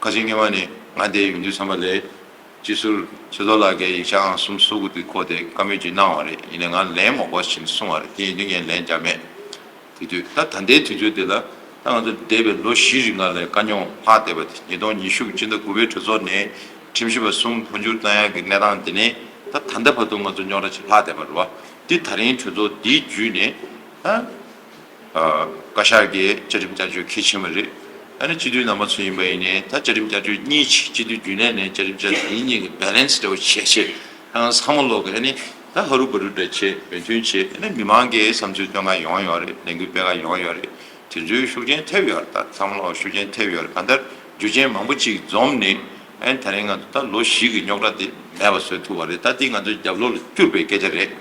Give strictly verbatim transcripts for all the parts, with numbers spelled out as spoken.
ཁ་སང་སྔོན་མ་ནས་ང་དེ་ཡོང་དུས་ཙམ་པ་ལ་སྤྱི་ཟུར་ཆོས་ཚོགས་ལགས་ཀྱིས་ཡིག་ཆ་ཨང་གསུམ་བཟོ་དགོས་དུས་ཁོ་དེ་བཀའ་མོལ་ཅིག་གནང་བ་རེད། ཡིན་ནའི་ང་ལན་མ་དགོས་ཞེས་གསུངས་པ་རེད། དེ་ཡིན་དུས་ངས་ལན་རྒྱག་མེད། དེ་དུས་ད་ད་ལྟའི་དུས་ཚོད་འདི་ལ་ད་ང་ཚོ་འདས་པའི་ལོ་བཞི་རིང་ལ་དཀའ་རྙོག་ལྷག་བསྡད་པ་དེ་ཉིས་སྟོང་ཉི་ཤུ་གི་སྤྱི་ཟླ་དགུ་པའི་གྲོས་ཚོགས་ནས་ཁྲིམས་ཞིབ་པ་གསུམ་འཕོ་འགྱུར་བཏང་ཡག་གི་གནས་སྟངས་དེ་ནས་ད་ད་ལྟ་བར་དུ་ང་ཚོ་རྙོག་དྲ་ཅིག་ལྷག་བསྡད་པ་རེད་བ། འདི་ད་རིང་གྲོས་ཚོགས་འདིའི་བརྒྱུད་ནས་ད། བཀའ་ཤག་གིས་བཅའ་ཁྲིམས་བསྐྱར་བཅོས་གལ་ཆེན་པོ་རེད། ཨ་ནི་སྤྱི་འཐུས་རྣམ་པ་ཚོ་ཡིན་པ་ཡིན་ནའི་ད་བཅའ་ཁྲིམས་བསྐྱར་བཅོས་གཉིས་ཆེད་སྤྱི་འཐུས་རྒྱུན་ལས་ནས་བཅའ་ཁྲིམས་བསྐྱར་བཅོས་གཉིས་ཀྱི་བྷེ་ལེན་སི་འདྲ་བོ་བྱས་བྱས་ཨང་བསམ་བློ་གི་ཨ་ནི་ད་ཧ་རུ་བ་རུ་འདྲ་བྱས་འབད་བརྩོན་བྱས་ཨ་ནི་མི་མང་གིས་བསམ་ཚུལ་སྟོན་ག་ཡོང་ཡོད་རེད། ལས་འགུལ་སྤེལ་ག་ཡོང་ཡོད་རེད། དེ་ཚོའི་ཤུགས་རྐྱེན་ཐེབས་ཡོད་རེད། ད་བསམ་བློ་ཤུགས་རྐྱེན་ཐེབས་ཡོད་རེད། གང་ལྟར་རྒྱུ་རྐྱེན་མང་པོ་ཅིག་འཛོམས་ནས་ཨ་ནི་ད་རིང་ང་ཚོ་ད་ལོ་བཞི་གི་རྙོག་དྲ་དེ་མེད་པ་བཟོས་ཐུབ་པ་རེད། ད་དེ་ང་ཚོའི་རྒྱབ་ལོགས་ལ་བསྐྱུར་པའི་སྐད་ཆ་རེད།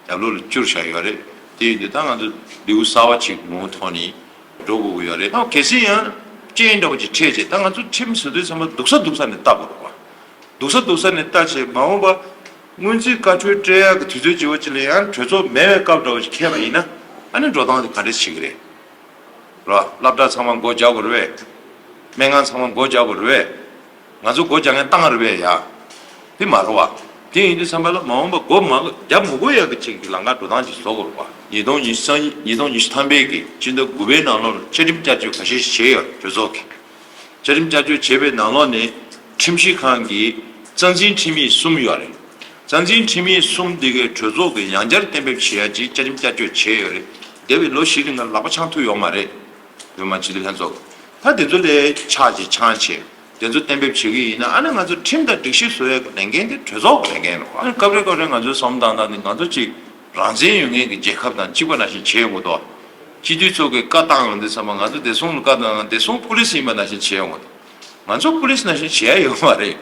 རྒྱབ་ལོགས་ལ་བསྐྱུར་བཞག་ཡོད་རེད། དེ་ཡིན་དུས་ད་ང་ཚོ་ལེའུ་གསར་བ་ཅིག་ངོ་བོ་ཐོག་ནས་འགྲོ་དགོས་ཀྱི་ཡོད་རེད། ད་གལ་སྲིད་ཡང་རྐྱེན་འདྲ་བོ་ཅིག་འཕྲད་རྗེས་ད་ང་ཚོ་ཁྲིམས་བཟོ་དུས་ཙམ་པ་སྡུག་ས་སྡུག་ས་ནས་བལྟ་དགོས་རེད་བ། སྡུག་ས་སྡུག་ས་ནས་བལྟ་བྱས་མ་འོངས་པ་སྔོན་རྩིས་བཀའ་འཁྲོལ་སྤྲད་ཡག་གི་དུས་ཚོད་ཅིག་བ་ཅིག་ལ་ཡང་གྲོས་ཚོགས་མེད་པའི་སྐབས་འདྲ་བོ་ཅིག་འཁེལ་བ་ཡིན་ན་ཨ་ནི་འགྲོ་སྟངས་དེ་ག་འདྲས་བྱེད་ཀྱི་རེད། རོ། སློབ་གྲྭ་ཚང་མ་སྒོ་རྒྱག་དགོས་རེད་པས། སྨན་ཁང་ཚང་མ་སྒོ་རྒྱག་དགོས་རེད་པས། ང་ཚོ་སྒོ་རྒྱག་མཁན་བཏང་རེད་པས་ཡ། དེ་མ་རེད་བ། དེ་ཡིན་དུས་ཙམ་པ་ལ་མ་འོངས་པ་སྒོ་མ་རྒྱག་མི་དགོས་ཡག་གི་ཅིག་གི་ལམ་ཁ་འགྲོ་སྟངས་ཅིག་བཟོ་དགོས་རེད་བ། ཉིས་སྟོང་ཉི་ཤུ་རྩ་གཉིས་ཉིས་སྟོང་ཉི་ཤུ་ཐམ་པའི་གི་སྤྱི་ཟླ་དགུ་པའི་ནང་ལོགས་ལ་བཅའ་ཁྲིམས་བསྐྱར་བཅོས་ཁ་ཤས་ཤིག་བྱས་ཡོད་གྲོས་ཚོགས་ཀྱིས། བཅའ་ཁྲིམས་བསྐྱར་བཅོས་བྱས་པའི་ནང་ལོགས་ནས་ཁྲིམས་ཞིབ་ཁང་གི་རྩ་འཛིན་ཁྲིམས་ཡིག་གསུམ་ཡོད་རེད། རྩ་འཛིན་ཁྲིམས་ཡིག་གསུམ་འདི་གའི་གྲོས་ཚོགས་ཀྱིས་ཡང་བསྐྱར་གཏན་འབེབས་བྱེད་ཡ་ཅིག་བཅའ་ཁྲིམས་བསྐྱར་བཅོས་བྱས་ཡོད་རེད། འདས་པའི་ལོ་བཞི་རིང་ལ་ལག་པ་འཆང་ཐུབ་ཡོད་མ་རེད། བོད་མི་སྤྱི་འཐུས་ལྷན་ཚོགས་ཀྱིས། ད་དེ་ཚོ་ལས་ཆག་ཅིག་འཆང་བྱས་དེ་ཚོ་གཏན་འབེབས་བྱེད་ཀྱི་ཡིན་ན་ཨ་ནི་ང་ཚོ་ཁྲིམས་དང་སྒྲིག་གཞི་བཟོ་ཡ་གི་ལས་འགན་དེ་གྲོས་ཚོགས་ཀྱི་ལས་འགན་རེད་བ། ཨ་ནི་སྐབས་རེ་སྐབས་རེ་ང་ཚོའི་བསམ་བློ་བཏང་སྟངས་ནི་ང་ཚོ་ཅིག་རང་བཙན་ཡོད་མཁན་གྱི་རྒྱལ་ཁབ་དང་གཅིག་པ་ནང་བཞིན་བྱས་ཡོང་གི་འདུག་སྤྱི་འཐུས་ཚོ་གིས་བཀའ་བཏང་ཡོང་དུས་ཙམ་པ་ང་ཚོ་བདེ་སྲུང་ལ་བཀའ་བཏང་ན་བདེ་སྲུང་པུ་ལིས་ཡིན་པ་ནང་བཞིན་བྱས་ཡོང་གི་འདུག་ང་ཚོ་པུ་ལིས་ནང་བཞིན་བྱས་ཡོད་མ་རེད།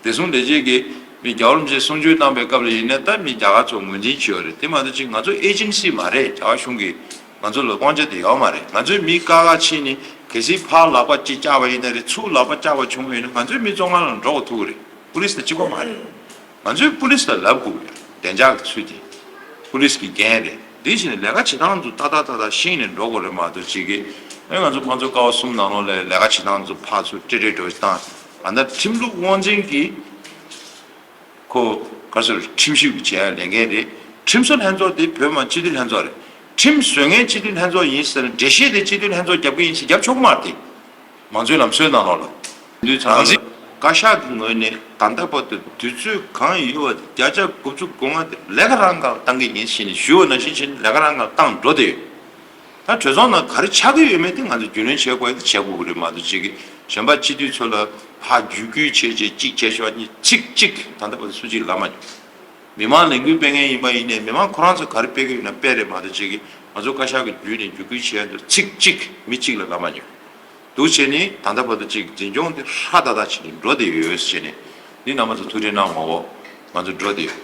བདེ་སྲུང་ལས་བྱེད་ཀྱིས་མི་རྒྱལ་བ་རིན་པོ་ཆེ་གསུང་ཆོས་བཏང་པའི་སྐབས་ལ་ཡིན་ན་ད་མི་རྒྱ་གར་ཚོ་ངོས་འཛིན་བྱས་ཡོད་རེད། དེ་མ་གཏོགས་ཅིག་ང་ཚོ་ཨེ་ཇེན་སི་མ་རེད། རྒྱ་གར་གཞུང་གིས་ང་ཚོ་ལ་དབང་ཆ་དེ་ཡོད་མ་རེད། ང་ཚོའི་མི་དཀའ་ཁག་ཕྱིན་ནས་གལ་སྲིད་ཕར་ལག་པ་གཅིག་བཅག་པ་ཡིན་ན་རེད། ཚུར་ལག་པ་བཅག་པ་བྱུང་བ་ཡིན་ན་ང་ཚོའི་མི་བཙོན་ཁང་ལ་འགྲོ་དགོས་ཐུག་གི་རེད། པུ་ལིས་དང་གཅིག་པ་མ་རེད། ང་ཚོས་པུ་ལིས་ལ་ལབ་དགོས་ཡོད། བདེ་འཇགས་ཀྱི་ཚུལ་དེ་པུ་ལིས་ཀྱི་འགན་རེད། དེ་བཞིན་ལས་ཀ་བྱེད་སྟངས་ཚོ་ཏག་ཏག་ཏག་ཏག་ཤེས་ནས་འགྲོ་དགོས་རེད་མ་གཏོགས་ཅིག་གིས་ཨེ་ང་ཚོ་དམངས་གཙོ་ཀ་བ་གསུམ་ནང་ལོགས་ལ་ལས་ཀ་བྱེད་སྟངས་ཚོ་ཕར་ཚུར་ཀྲེ་ཀྲེ་འགྲོ་བྱེད་སྟངས་ཨ་ནི་ཁྲིམས་ལུགས་དབང་འཛིན་གྱི་ཁོ་ག་ཚོད་ཁྲིམས་ཞིབ་བྱེད་ཡ་ལས་འགན་རེད། ཁྲིམས་བཟོ་ལྷན་ཚོགས་དེ་བོད་མི་སྤྱི་འཐུས་ལྷན་ཚོགས་རེད། ཁྲིམས་བཟོ་མཁན་སྤྱི་འཐུས་ལྷན་ཚོགས་ཡིན་ཟེར་ན་འགྲེལ་བཤད་དེ་སྤྱི་འཐུས་ལྷན་ཚོགས་རྒྱབ་ཀྱི་ཡིན་ཞེས་རྒྱབ་ཆོག་གི་མ་རེད་དེ། མང་གཙོའི་ལམ་སྲོལ་ནང་ལོགས་ལ། དུས་ཚང་མ་བཀའ་ཤག་གི་ངོས་ནས་ད་ལྟ་བར་དུ་དུས་ཚོད་གང་ཡོད་པ་དེ་བརྒྱ་ཆ་དགུ་བཅུ་གོ་ལྔ་དེ་ལས་ཀ་རང་འགན་བཏང་གི་ཡིན་ཞེས་ནས་ཞུ་བ་ནང་བཞིན་བྱས་ནས་ལས་ཀ་རང་འགན་བཏང་འགྲོ་བསྡད་ཡོད། ད་གྲོས་ཚོགས་ནང་ག་རེ་ཆགས་ཀྱི་ཡོད་མེད་དེ་ང་ཚོས་རྒྱུས་ལོན་བྱེད་དགོས་ཡ་དེ་བྱེད་དགོས་ཀྱི་རེད་མ་གཏོགས་ཅིག་གིས་གཞན་པ་སྤྱི་འཐུས་ཚོ་ལ་ཕར་བརྒྱུད་སྐུལ་བྱས་བྱས་གཅིག་བྱས་ཞོག་གཉིས་ཚིག་གཅིག་ད་ལྟ་བར་དུ་སུ་གཅིག་ལབ་མ་མྱོང་། མི་མང་ལས་འགུལ་སྤེལ་མཁན་ཡིན་པ་ཡིན་ནའི་མི་མང་ཁོ་རང་ཚོ་ག་རེ་སྤེལ་གི་ཡོད་ན་སྤེལ་རེད་མ་གཏོགས་ཅིག་གིས་ང་ཚོ་བཀའ་ཤག་གི་བརྒྱུད་ནས་བརྒྱུད་སྐུལ་བྱས་འདུག་ཚིག་གཅིག་མི་གཅིག་ལ་ལབ་མ་མྱོང་། འདུག་བྱས་ནས་ད་ལྟ་བར་དུ་ཅིག་འཛིན་སྐྱོང་དེ་ཧྲ་ཏག་ཏག་བྱས་ནས་འགྲོ་བསྡད་ཡོད་ཟེར་ནས་འདི་རྣམ་པ་ཚོ་ཐུགས་ཁྲལ་གནང་མ་དགོས། ང་ཚོ་འགྲོ་བསྡད་ཡོད།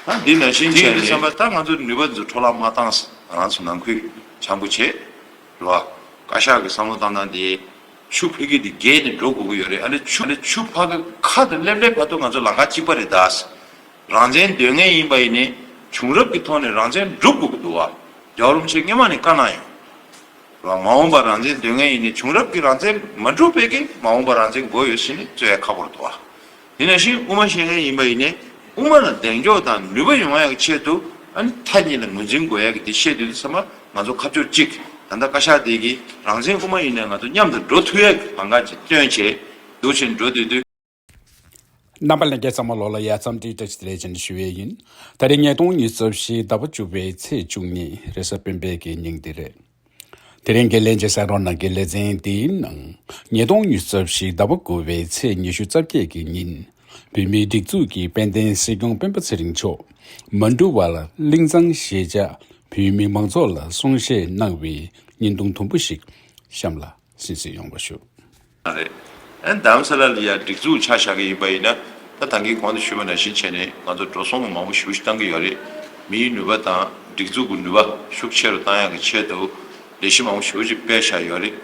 ད་འདི་ནང་བཞིན་བྱས་ནས་བསམ་པ་ད་ང་ཚོ་ནུས་པ་འདི་ཚོ་འཕྲོ་བརླག་མ་བཏང་ཟེར་ང་རང་ཚོ་ནང་ཁུལ་བྱང་བུ་བྱས་རེད་བ། བཀའ་ཤག་གི་བསམ་བློ་བཏང་སྟངས་དེ་ཆུ་ཕ་གི་དེ་རྒྱས་ནས་འགྲོ་དགོས་ཀྱི་ཡོད་རེད། ཨ་ནི་ཆུ་ཨ་ནི་ཆུ་ཕ་གི་ཁ་དང་སླེབས་སླེབས་བར་དུ་ང་ཚོ་ལམ་ཁ་གཅིག་པ་རེད་ད། རང་བཙན་འདོད་མཁན་ཡིན་པ་ཡིན་ནའི་བྱུང་རབས་ཀྱི་ཐོག་ནས་རང་བཙན་སྒྲུབ་དགོས་ཀྱི་འདུག་བ། རྒྱལ་བ་རིན་པོ་ཆེས་སྔོན་མ་ནས་བཀའ་གནང་ཡོད། མ་འོངས་པར་རང་བཙན་འདོད་མཁན་ཡིན་ནའི་བྱུང་རབས་ཀྱི་རང་བཙན་མ་འགྲུབ་པའི་གི་མ་འོངས་པར་རང་བཙན་དགོས་ཡོད་ཟེར་ནས་རྩོད་ཡ་ཁག་པོ་རེད་འདུག་བ། དེ་ནང་བཞིན་དབུ་མ་བཤད་མཁན་ཡིན་པ་ཡིན་ནའི་དབུ་མ་ལ་གདེང་འཇོག་དང་ནུས་པ་ཡོང་ཡག་གི་ཆེད་དུ་ཨ་ནི་མཐའ་གཉིས་ལ་ངོས་འཛིན་དགོས་ཡག་གི་དེ་བཤད་དུས་ཚང་མ་ང་ཚོ་ཁ་ཕྱོགས་གཅིག་ད་ལྟ་བཀའ་ཤག་དེ་གིས་རང་བཙན་དབུ་མ་ཡིན་ནའི་ང་ཚོ་མཉམ་དུ་འགྲོ་ཐུབ་ཡག་གི་ལམ་ཁ་ཅིག་སྟོན་བྱས་འདུག་བྱས་འགྲོ་སྡོད་དུས། རྣམ་པ་ལྷན་རྒྱས་ཚང་མ་ལོགས་ལ་ཡ་འཚམས་འདྲི་བཀྲ་ཤིས་བདེ་ལེགས་ཅན་ཞུ་ཡས་ཡིན། ད་རེས་ཉིས་སྟོང་ཉི་ཤུ་རྩ་བཞི་ཟླ་བ་བཅུ་པའི་ཚེས་བཅུ་གཉིས་རེས་གཟའ་སྤེན་པའི་གི་ཉིན་དེ་རེད། དེ་རིང་གི་ལྷན་རྒྱས་གསན་རོགས་གནང་གི་ལེ་ཚན་དེའི་ནང་། ཉིས་སྟོང་ཉི་ཤུ་རྩ་བཞི་ཟླ་བ་དགུ་པའི་ཚེས་ཉི་ཤུ་རྩ་བརྒྱད་ཀྱི་ཉིན། བོད་མིའི་སྒྲིག་འཛུགས་ཀྱི་དཔལ་ལྡན་སྲིད་སྐྱོང་སྤེན་པ་ཚེ་རིང་མཆོག་མ་འགྲུལ་བར་གླིང་ཚང་གཞིས་ཆགས་བོད་མི་མང་ཚོགས་ལ་གསུང་བཤད་གནང་བའི་བརྙན་ཐུང་དུམ་བུ་ཞིག་གཤམ་ལ། གསན་གཟིགས་ཡོང་བ་ཞུ། རེད། ཨན་རྡ་རམ་ས་ལ་ལ་ཡ་སྒྲིག་འཛུགས་ཆ་བཞག་གི་ཡིན་པ་ཡིན་ན་ད་ད་གིན་གོང་དུ་ཞུས་པ་ནང་བཞིན་བྱས་ནས་ང་ཚོ་འགྲོ་སོང་མང་པོ་ཞེ་པོ་ཞིག་བཏང་གི་ཡོད་རེད། མིའི་ནུས་པ་དང་སྒྲིག་འཛུགས་ཀྱི་ནུས་པ་ཤུགས་ཆེ་རུ་བཏང་ཡག་གི་ཆེད་དུ་ལས་གཞི་མང་པོ་ཞེ་པོ་ཞིག་སྤེལ་བཞག་ཡོད་རེད།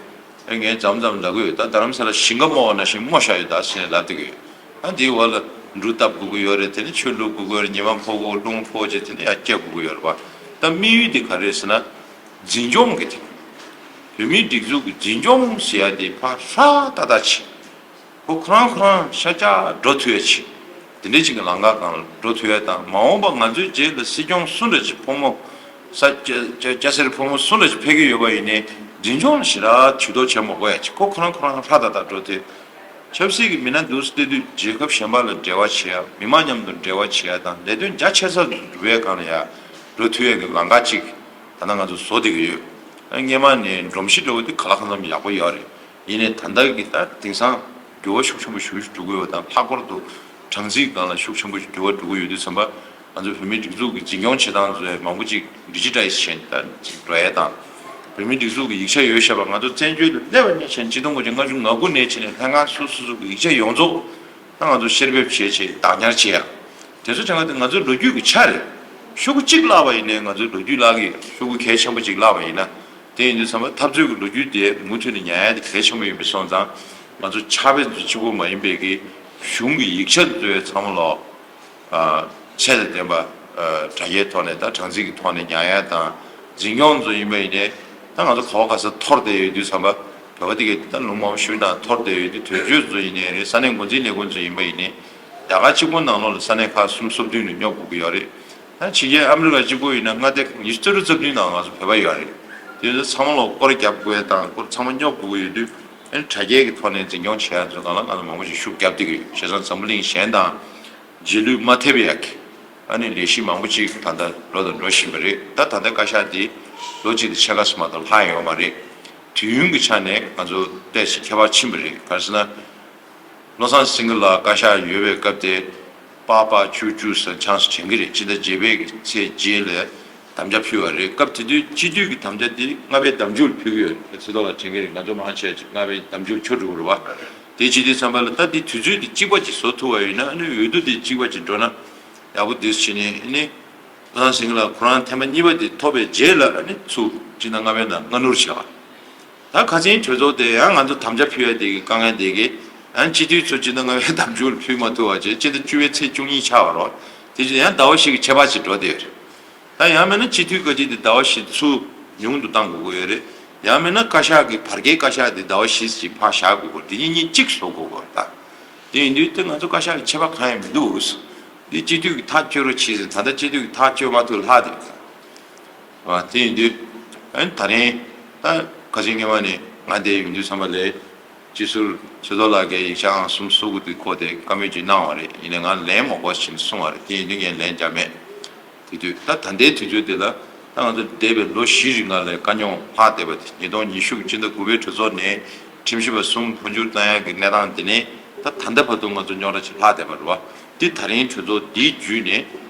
ཨ་ངས་མཚམས་མཚམས་ལབ་གི་ཡོད། ད་རྡ་རམ་ས་ལ་ཞིང་ཁ་རྨོ་བ་ནང་བཞིན་རྨོ་བཞག་ཡོད་ད་ཟེར་ནས་ལབ་བསྡད་ཀྱི་ཡོད། ཨ་འདིའི་འོག་ལ་འབྲུ་བཏབ་དགོས་ཀྱི་ཡོད་རེད། དེ་ནས་ཆུ་བླུག་དགོས་ཀྱི་ཡོད་རེད། ཉི་མ་ཕོག་གོ་རླུང་ཕོག་བྱས་དེ་ནས་ཡར་སྐྱེ་དགོས་ཀྱི་ཡོད་རེད་བ། ད་དམིགས་ཡུལ་དེ་ག་རེ་རེད་ཟེར་ན། འཛིན་སྐྱོང་གི་དེ། བོད་མིའི་སྒྲིག་འཛུགས་ཀྱི་འཛིན་སྐྱོང་ཟེར་ཡ་དེ་ཕར་ཧྲ་ཏག་ཏག་བྱེད། ཁོ་ཁོ་རང་ཁོ་རང་ཤ་སྟག་འགྲོ་ཐུབ་ཡ་ཅིག་དེ་འདྲའི་ཅིག་གི་ལམ་ཁ་སྒང་ལ་འགྲོ་ཐུབ་ཡ་དང་། མ་འོངས་པ་ང་ཚོའི་རྗེས་ལ་སྲིད་སྐྱོང་སུ་འདྲ་ཅིག་ཕོ་མོ་ས་སྐྱ་སྐྱ་སྐྱ་སེར་ཕོ་མོ་སུ་འདྲ་ཅིག་ཕེབས་ཀྱི་ཡོད་པ་ཡིན་ནའི་འཛིན་སྐྱོང་ལ་ཞེ་དྲག་ཇུས་གཏོགས་བྱེད་མ་དགོས་ཡ་ཅིག་ཁོ་ཁོ་རང་ཁོ་རང་ཧྲ་ཏག་ཏག་འགྲོ་ཐུབ། ཆབ་སྲིད་ཀྱི་མི་སྣ་འདུག་སེ་བལྟས་དུས་རྒྱལ་ཁབ་གཞན་པ་ལ་འབྲེལ་བ་བྱེད་ཡ། མི་མང་མཉམ་དུ་འབྲེལ་བ་བྱེད་ཡ་དང་ལས་དོན་རྒྱ་ཆེ་ས་འགྲུབ་པའི་སྒང་ལ་ཡ་འགྲོ་ཐུབ་ཡ་གི་ལམ་ཁ་ཅིག་ད་ལྟ་ང་ཚོ་བཟོ་བསྡད་ཀྱི་ཡོད། སྔོན་མ་ནས་སྒྲོམ་གཞི་འདྲ་བོ་དེ་ག་ལ་གང་འཚམ་ཡག་པོ་ཡོད་རེད། ཡིན་ནའི་ད་ལྟ་གི་ད་དེང་སང་འགྱུར་བ་ཤུགས་ཆེན་པོ་ཞིག་འགྲོ་གི་ཡོད་དང་། ལྷག་པར་དུ་གྲངས་རྩིས་སྒང་ལ་ཤུགས་ཆེན་པོ་ཞིག་འགྱུར་བ་འགྲོ་གི་ཡོད་དུས་ཙམ་པ། ང་ཚོ་བོད་མིའི་སྒྲིག་འཛུགས་ཀྱི་འཛིན་སྐྱོང་བྱེད་སྟངས་ཚོ་མང་པོ་ཅིག་ཌི་ཇི་ཊའི་ཛི་བྱས་ནས་ད་ཅིག་འགྲོ་ཡས་དང་། བོད་མིའི་སྒྲིག་འཛུགས་ཀྱི་ཡིག་ཆ་ཡོད་བཤད་པ་ང་ཚོ་བཙན་བྱོལ་དུ་སླེབས་པ་ནས་བྱས་ནས་ཆིག་སྟོང་དགུ་བརྒྱ་ལྔ་བཅུ་ང་དགུ་ནས་བྱས་ནས་ལྷན་ཁང་སོ་སོ་སོ་གི་ཡིག་ཆ་ཡོངས་རྫོགས་ད་ང་ཚོ་བཤེར་འབེབས་བྱས་བྱས་བདག་ཉར་བྱེད་ཡ། དེ་ཚོ་བྱས་ང་ཚོ་ང་ཚོའི་ལོ་རྒྱུས་ཀྱི་ཆ་རེད། ཤོག་གུ་གཅིག་བརླག་པ་ཡིན་ནའི་ང་ཚོའི་ལོ་རྒྱུས་བརླག་གི་ཡོད། ཤོག་གུ་གལ་ཆེན་པོ་གཅིག་བརླག་པ་ཡིན་ན། དེ་ཡིན་དུས་ཙམ་པ་འཐབ་རྩོད་ཀྱི་ལོ་རྒྱུས་དེ་མུ་མཐུད་ནས་ཉར་ཡ་དེ་གལ་ཆེན་པོ་ཡིན་པ་སོང་ཙང་། ང་ཚོ་ཕྱག་དཔེ་ཚོ་གཅིག་པོ་མ་ཡིན་པའི་གི་གཞུང་གི་ཡིག་ཆ་དེ་ཚོའི་ཚང་མ་ལོག་ཚད་དང་ལྡན་པ། དྲ་རྒྱའི་ཐོག་ནས་དང་གྲངས་རྩིས་ཀྱི་ཐོག་ནས་ཉར་ཡ་དང་། འཛིན་སྐྱོང་ཚོ་ཡིན་པ་ཡིན་ནའི་ད་ང་ཚོ་ག་བ་ག་ས་འཐོར་བསྡད་ཡོད་དུས་ཙམ་པ། བོད་པ་དེ་གས་ད་ལུང་མང་པོ་ཞིག་དང་འཐོར་བསྡད་ཡོད་དུས། དོན་གཅོད་ཚོ་ཡིན་ནའི་རེད། ས་གནས་འགོ་འཛིན་ལས་ཁུངས་ཚོ་ཡིན་པ་ཡིན་ནའི་རྒྱ་གར་གཅིག་པོ་ནང་ལོགས་ལ་ས་གནས་ཁག་གསུམ་སོ་བདུན་ནས་སྙོབ་དགོས་ཀྱི་ཡོད་རེད། ད་ཕྱི་རྒྱལ་ཨ་མི་རི་ཀ་གཅིག་པོ་ཡིན་ན་མངའ་སྡེ་ཉི་ཤུ་རྩ་དྲུག་རྩ་བདུན་ནང་ང་ཚོ་བོད་པ་ཡོད་རེད། དེ་ཚོ་ཚང་མ་ལོག་སྐོར་རྒྱབ་དགོས་དང་སྐོར་ཚང་མ་སྙོབ་དགོས་ཀྱི་ཡོད་དུས། ཨ་ནི་དྲ་རྒྱའི་གི་ཐོག་ནས་འཛིན་སྐྱོང་བྱེད་ཡ་ཚོའི་སྒང་ལ་ང་ཚོ་མང་པོ་ཞིག་ཤུགས་རྒྱབ་བསྡད་ཀྱི་ཡོད། བྱས་ཙང་འཛམ་བུ་གླིང་གཞན་དང་རྗེས་ལུས་མ་ཐེབས་ཡག་གི་ཨ་ནི་ལས་གཞི་མང་པོ་ཅིག་ད་ལྟ་འགྲོ་དང་འགྲོ་བཞིན་པ་རེད། ད་ད་ལྟ་བཀའ་ཤག་འདི་ལོ་གཅིག་དང་ཕྱེད་ཀ་ཙམ་མ་གཏོགས་ལྷག་ཡོད་མ་རེད། དུས་ཡུན་གྱི་ཆ་ནས་ང་ཚོ་ཏོག་ཙམ་ཁྱད་པར་ཕྱིན་པ་རེད། ག་རེ་ཟེར་ན། བློ་བཟང་སེང་གེ་ལགས་བཀའ་ཤག་ཡོད་པའི་སྐབས་དེ་པགས་པ་བཅུ་བཅུ་ཙམ་ཆང་ས་དྲན་གྱི་རེད། སྤྱི་ཟླ་བརྒྱད་པའི་ཚེས་བརྒྱད་ལ་དམ་བཅའ་ཕུལ་བ་རེད། སྐབས་དེ་དུས་སྤྱི་འཐུས་ཀྱི་དམ་བཅའ་དེ་ལྔ་པའི་ལྡབ་མཇུག་ལ་ཕུལ་གྱི་ཡོད་རེད། ཚེ་ཐོག་ལ་དྲན་གྱི་རེད། ང་ཚོ་མང་ཆེ་ཅིག་ལྔ་པའི་ལྡབ་མཇུག་ཆོད་འགྲོ་གི་རེད་བ། དེ་བྱེད་དུས་ཙམ་པ་ལ་ད་དེ་དུས་ཚོད་དེ་གཅིག་པ་ཅིག་བཟོ་ཐུབ་པ་ཡིན་ན། ཨ་ནི་འོས་བསྡུ་དེ་གཅིག་པ་ཅིག་འགྲོ་ན་ཡག་པོ་འདུག་ཟེར་ནས། ཨ་ནི་བློ་བཟང་སེང་གེ་ལགས་ཁོ་རང་ཐེངས་མ་གཉིས་པ་དེ་ཐོབ་པའི་རྗེས་ལ་ཨ་ནི་ཚུར་སྤྱི་ཟླ་ལྔ་པའི་ནང་སྔ་སྣུར་བྱས་པ། ད་ཁ་སང་གྲོས་ཚོགས་དེ་ཡང་ང་ཚོ་དམ་བཅའ་ཕུལ་ཡ་དེ་གི་དཀའ་ངལ་དེ་གི་ཡང་སྤྱི་འཐུས་ཚོ་སྤྱི་ཟླ་ལྔ་པའི་ལྡབ་མཇུག་ལ་ཕུལ་མ་ཐུབ་པ་བྱས། སྤྱི་ཟླ་བཅུ་པའི་ཚེས་བཅུ་གཉིས་ཆགས་པ་རོ། དེ་བཞིན་ཡང་ཟླ་བ་བཞི་གི་ཁྱད་པར་ཅིག་འགྲོ་བསྡད་ཡོད་རེད། ད་ཡང་མིན་ན་སྤྱི་འཐུས་བཀའ་སྤྱི་དེ་ཟླ་བ་བཞི་ཚུར་ཉུང་དུ་གཏང་དགོས་ཀྱི་ཡོད་རེད། ཡང་མིན་ན་བཀའ་ཤག་གི་བར་བརྒལ་བཀའ་ཤག་དེ་ཟླ་བ་བཞི་ཅིག་ཕར་བཞག་དགོས་ཀྱི་ཡོད་རེད། དེ་གཉིས་གཉིས་གཅིག་བཟོ་དགོས་ཀྱི་ཡོད་རེད། ད་དེ་ཡིན་དུས་དེ་ང་ཚོ་བཀའ་ཤག་གི་ཆད་པ་གང་ཡང་མི་འདུག་འདི་སྤྱི་འཐུས་ཀྱི་ཐག་གཅོད་རོགས་བྱེད་ཟེར། ད་ལྟ་སྤྱི་འཐུས་ཀྱི་ཐག་གཅོད་མ་ཐུབ་ལྷག་དེ། ཨ། དེ་ཡིན་དུས་ཨ་ནི་ད་རིང་ད་ཁ་སང་སྔོན་མ་ནས་ང་འདིར་ཡོང་དུས་ཙམ་པ་ལ་སྤྱི་ཟུར་ཆོས་རྫོགས་ལགས་ཀྱིས་ཡིག་ཆ་ཨང་གསུམ་བཟོ་དགོས་དུས་ཁོ་དེ་བཀའ་མོལ་ཅིག་གནང་བ་རེད། ཡིན་ནའི་ང་ལན་མ་དགོས་ཟེར་གསུངས་པ་རེད། དེ་ཡིན་དུས་ངས་ལན་རྒྱག་མེད། དེ་དུས་ད་ད་ལྟའི་དུས་ཚོད་དེ་ལ་ད་ང་ཚོ་འདས་པའི་ལོ་བཞི་རིང་ལ་དཀའ་རྙོག་ལྷག་བསྡད་པ་དེ། ཉིས་སྟོང་ཉི་ཤུ་གི་སྤྱི་ཟླ་དགུ་པའི་གྲོས་ཚོགས་ནས་ཁྲིམས་ཞིབ་པ་གསུམ་འཕོ་འགྱུར་བཏང་ཡག་གི་གནས་སྟངས་དེ་ནས་ད་ད་ལྟ་བར་དུ་ང་ཚོ་རྙོག་དྲ་ཅིག་ལྷག་བསྡད་པ་རེད་བ། དེ་ད་རིང་གྲོས་ཚོགས་འདིའི་བརྒྱུད་ནས་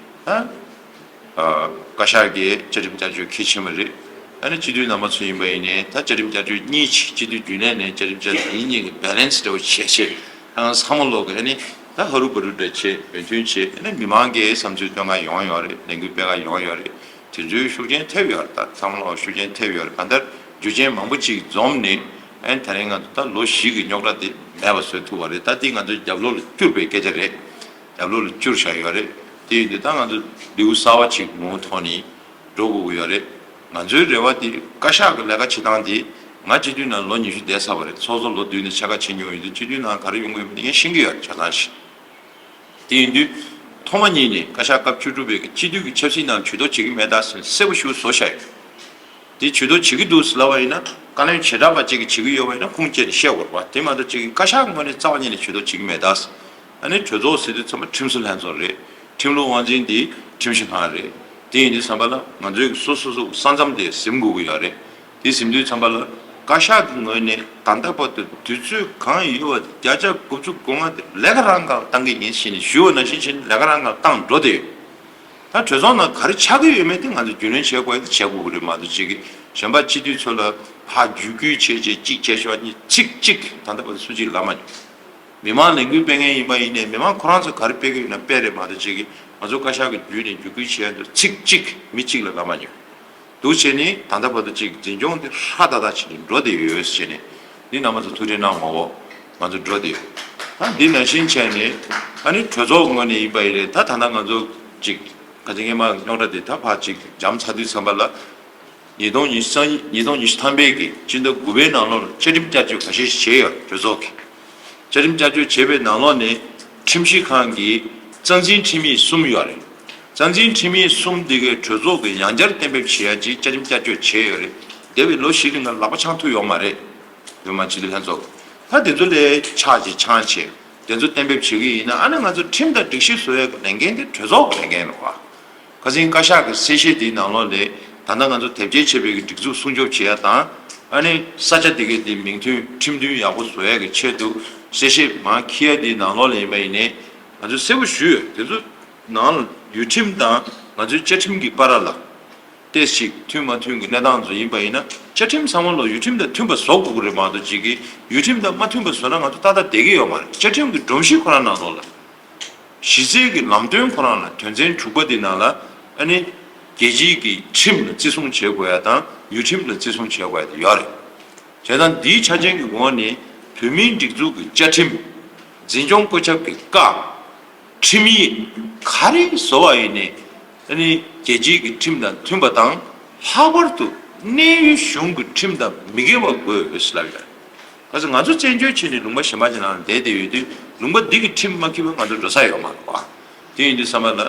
ད། ཨ། བཀའ་ཤག་གིས་བཅའ་ཁྲིམས་བསྐྱར་བཅོས་གལ་ཆེན་པོ་རེད། ཨ་ནི་སྤྱི་འཐུས་རྣམ་པ་ཚོ་ཡིན་པ་ཡིན་ནའི་ད་བཅའ་ཁྲིམས་བསྐྱར་བཅོས་གཉིས་ཅིག་སྤྱི་འཐུས་རྒྱུན་ལས་ནས་བཅའ་ཁྲིམས་བསྐྱར་བཅོས་གཉིས་ཀྱི་བེ་ལེན་སི་འདྲ་བོ་བྱས་བྱས། ཨང་། བསམ་བློ་གི་ཨ་ནི་ད་ཧ་རུ་བ་རུ་འདྲ་བྱས། མོས་མཐུན་བྱས། ཨ་ནི་མི་མང་གིས་བསམ་ཚུལ་བཏོན་ག་ཡོང་ཡོད་རེད། ལས་འགུལ་སྤེལ་ག་ཡོང་ཡོད་རེད། དེ་ཚོའི་ཤུགས་རྐྱེན་ཐེབས་ཡོད་རེད། ད་བསམ་བློ་ཤུགས་རྐྱེན་ཐེབས་ཡོད་རེད། གང་ལྟར་རྒྱུ་རྐྱེན་མང་པོ་ཅིག་འཛོམས་ནས་ཨ་ནི་ད་རིང་ང་ཚོ་ད་ལོ་བཞི་གི་རྙོག་དྲ་དེ་མེད་པ་བཟོ་ཐུབ་པ་རེད། ད་དེ་ང་ཚོའི་རྒྱབ་ལོགས་ལ་བསྐྱུར་བའི་སྐད་ཆ་རེད། རྒྱབ་ལོགས་ལ་བསྐྱུར་བཞག་ཡོད་རེད། དེ་ཡིན་དུས་ད་ང་ཚོ་ལེའུ་གསར་བ་ཅིག་མུ་མཐུད་ནས་འགྲོ་དགོས་ཀྱི་ཡོད་རེད། ང་ཚོའི་རེ་བ་དེ་བཀའ་ཤག་གི་ལས་ཀ་བྱེད་སྟངས་དེ། ང་སྤྱི་འཐུས་ནང་ལོ་ཉི་ཤུ་བསྡད་ཚར་བ་རེད། ཚོགས་གཙོ་ལོ་བདུན་ནས་ཕྱེད་ཀ་བྱེད་མྱོང་ཡོད་དུས་སྤྱི་འཐུས་ནང་ག་རེ་ཡོང་གི་ཡོད་མེད་དེ་ངས་ཤེས་ཀྱི་ཡོད་རེད། ཆ་ཚང་ཞིག་དེ་ཡིན་དུས་ཐོག་མ་ཉིད་ནས་བཀའ་ཤག་སྐབས་བཅུ་དྲུག་པའི་གི་སྤྱི་འཐུས་ཀྱི་ཆབ་སྲིད་ནང་ཇུས་གཏོགས་བྱེད་ཀྱི་མེད་ད་ཟེར་གསལ་པོ་ཞིག་བཟོ་བཞག་ཡོད། དེ་ཇུས་གཏོགས་བྱེད་ཀྱི་འདུག་ཟེར་ལབ་པ་ཡིན་ན། བཀའ་བློན་བྱེ་བྲག་པ་གཅིག་གིས་བྱེད་ཀྱི་ཡོད་པ་ཡིན་ན་ཁུངས་སྐྱེལ་ནས་བཤད་དགོས་རེད་བ། དེ་མ་གཏོགས་གཅིག་གིས་བཀའ་ཤག་ངོས་ནས་རྩ་བ་ཉིད་ནས་ཇུས་གཏོགས་བྱེད་ཀྱི་མེད་ད། ཨ་ནི་གྲོས་ཚོགས་ཟེར་དུས་ཚང་མ་ཁྲིམས་བཟོ་ལྷན་ཚོགས་རེད། ཁྲིམས་ལུགས་དབང་འཛིན་དེ་ཁྲིམས་ཞིབ་ཁང་རེད། དེ་ཡིན་དུས་ཙམ་པ་ལ་ང་ཚོའི་སོ་སོ་སོ་ས་མཚམས་དེ་ཟིན་དགོས་ཀྱི་ཡོད་རེད། དེ་ཟིན་དུས་ཙམ་པ་ལ་བཀའ་ཤག་གི་ངོས་ནས་ད་ལྟ་བར་དུ་དུས་ཚོད་གང་ཡོད་པ་དེ་བརྒྱ་ཆ་དགུ་བཅུ་གོ་ལྔ་དེ་ལས་ཀ་རང་སྒང་བཏང་གི་ཡིན་ཞེས་ནས་ཞུས་པ་ནང་བཞིན་བྱས་ནས་ལས་ཀ་རང་སྒང་བཏང་འགྲོ་བསྡད་ཡོད། ད་གྲོས་ཚོགས་ནང་ག་རེ་ཆགས་ཀྱི་ཡོད་མེད་དེ་ང་ཚོས་རྒྱུས་ལོན་བྱེད་དགོས་ཡ་དེ་བྱེད་དགོས་ཀྱི་རེད་མ་གཏོགས། གཅིག་གིས་གཞན་པ་སྤྱི་འཐུས་ཚོ་ལ་ཕར་བརྒྱུད་སྐུལ་བྱས་བྱས་གཅིག་བྱས་ཤོག་གཉིས་ཚིག་གཅིག་ད་ལྟ་བར་དུ་སུ་གཅིག་ལབ་མ་མྱོང་། མི་མང་ལས་འགུལ་སྤེལ་མཁན་ཡིན་པ་ཡིན་ནའི་མི་མང་ཁོ་རང་ཚོ་ག་རེ་སྤེལ་གྱི་ཡོད་ན་སྤེལ་རེད་མ་གཏོགས། གཅིག་གིས་ང་ཚོ་བཀའ་ཤག་གི་བརྒྱུད་ནས་བརྒྱུད་སྐུལ་བྱས་ཡ་དེ་ཚིག་གཅིག་མི་གཅིག་ལ་ལབ་མ་མྱོང་། འདུག་བྱས་ནས་ད་ལྟ་བར་དུ་གཅིག་འཛིན་སྐྱོང་དེ་ཧྲ་ཏག་ཏག་བྱས་ནས་འགྲོ་བསྡད་ཡོད་ཟེར་ནས། འདི་རྣམ་པ་ཚོ་ཐུགས་ཁྲལ་གནང་མ་འོ། ང་ཚོ་འགྲོ་བསྡད་ཡོད། ད་འདི་ནང་བཞིན་བྱས་ནས་ཨ་ནི་གྲོས་ཚོགས་ངོས་ནས་ཡིན་པ་ཡིན་ནའི་ད་ད་ལྟ་ང་ཚོ་གཅིག་ག་ཚོད་སྔོན་མ་རྙོག་དྲ་དེ་ད་ཕར་གཅིག་འཇམ་ཚར་དུས་ཙམ་པ་ལ། ཉིས་སྟོང་ཉི་ཤུ་རྩ་གཉིས། ཉིས་སྟོང་ཉི་ཤུ་ཐམ་པའི་གི་སྤྱི་ཟླ་དགུ་པའི་ནང་ལོགས་ལ་བཅའ་ཁྲིམས་བསྐྱར་བཅོས་ཁ་ཤས་ཤིག་བྱས་ཡོད་གྲོས་ཚོགས་ཀྱིས། བཅའ་ཁྲིམས་བསྐྱར་བཅོས་བྱས་པའི་ནང་ལོགས་ནས་ཁྲིམས་ཞིབ་ཁང་གི་རྩ་འཛིན་ཁྲིམས་ཡིག་གསུམ་ཡོད་རེད། རྩ་འཛིན་ཁྲིམས་ཡིག་གསུམ་འདི་གའི་གྲོས་ཚོགས་ཀྱིས་ཡང་བསྐྱར་གཏན་འབེབས་བྱེད་ཡ་ཅིག་བཅའ་ཁྲིམས་བསྐྱར་བཅོས་བྱས་ཡོད་རེད། འདས་པའི་ལོ་བཞི་གི་ནང་ལག་པ་འཆང་ཐུབ་ཡོད་མ་རེད། བོད་མི་སྤྱི་འཐུས་ལྷན་ཚོགས་ད་དེ་ཚོ་ལས་ཆག་ཅིག་འཆང་བྱས་དེ་ཚོ་གཏན་འབེབས་བྱེད་ཀྱི་ཡིན་ན། ཨ་ནི་ང་ཚོ་ཁྲིམས་དང་སྒྲིག་གཞི་བཟོ་ཡ་གི་ལས་འགན་དེ་གྲོས་ཚོགས་ཀྱི་ལས་འགན་རེད་བ། ཁ་སང་བཀའ་ཤག་གི་གསལ་བཤད་དེའི་ནང་ལོགས་ལས་ད་ལྟ་ང་ཚོ་དེབ་སྐྱེལ་བྱས་པའི་གི་སྒྲིག་འཛུགས་སྲུང་སྐྱོབ་བྱེད་ཡ་དང་། ཨ་ནི་ས་ཆ་དེ་གའི་དེ་མིང་མཐུན་ཁྲིམས་མཐུན་ཡག་པོ་བཟོ་ཡ་གི་ཆེད་དུ་གསལ་བཤད་མར་འཁྱེར་ཡ་དེའི་ནང་ལོགས་ལ་ཡིན་པ་ཡིན་ནའི་ང་ཚོས་གསལ་པོ་ཞུས་ཡོད། དེ་ཚོ་ནང་ལ་ཡུལ་ཁྲིམས་དང་ང་ཚོའི་བཅའ་ཁྲིམས་ཀྱི་བར་ལ་ཏོག་ཙམ་མཐུན་མ་མཐུན་གྱི་གནས་སྟངས་ཚོ་ཡིན་པ་ཡིན་ན། བཅའ་ཁྲིམས་ཚང་མ་ལ་ཡུལ་ཁྲིམས་དང་མཐུན་པ་བཟོ་དགོས་ཀྱི་རེད་མ་གཏོགས་ཅིག་གིས་ཡུལ་ཁྲིམས་དང་མ་མཐུན་པ་བཟོས་ན་ང་ཚོ་ཏག་ཏག་བསྡད་ཀྱི་ཡོད་མ་རེད། བཅའ་ཁྲིམས་ཀྱི་སྒྲོམ་གཞི་ཁོ་རང་ནང་ལོགས་ལ། གཞི་རྩའི་གི་ལམ་སྟོན་ཁོ་རང་ལ་དོན་ཚན་དྲུག་པ་འདི་ནང་ལ་ཨ་ནི་རྒྱལ་སྤྱིའི་གི་ཁྲིམས་ལ་བརྩི་སྲུང་བྱེད་དགོས་ཡ་དང་ཡུལ་ཁྲིམས་ལ་བརྩི་སྲུང་བྱེད་དགོས་ཡ་དེ་ཡོད་རེད། བྱས་ཙང་འདིའི་ཆ་རྐྱེན་གྱི་འོག་ནས་བོད་མིའི་སྒྲིག་འཛུགས་ཀྱི་བཅའ་ཁྲིམས། འཛིན་སྐྱོང་བཀོད་ཁྱབ་ཀྱི་བཀའ། ཁྲིམས་ཡིག་ག་རེ་བཟོ་བ་ཡིན་ནའི་ཨ་ནི་རྒྱལ་སྤྱིའི་གི་ཁྲིམས་དང་མཐུན་པ་དང་། ལྷག་པར་དུ་གནས་ཡུལ་གཞུང་གི་ཁྲིམས་དང་མི་འགལ་བ་དགོས་ཟེར་ལབ་ཡོད། ག་ཚོད་ང་ཚོ་བཙན་བྱོལ་ཕྱི་ནས་ལུང་པ་གཞན་པ་ཅིག་ནང་ལ་བསྡད་བསྡད་ཡོད་དུས་ལུང་པ་འདི་གི་ཁྲིམས་མ་འཁྱེར་བ་ང་ཚོ་འགྲོ་ས་ཡོད་མ་རེད་པ། དེ་ཡིན་དུས་ཙམ་པ་ལ་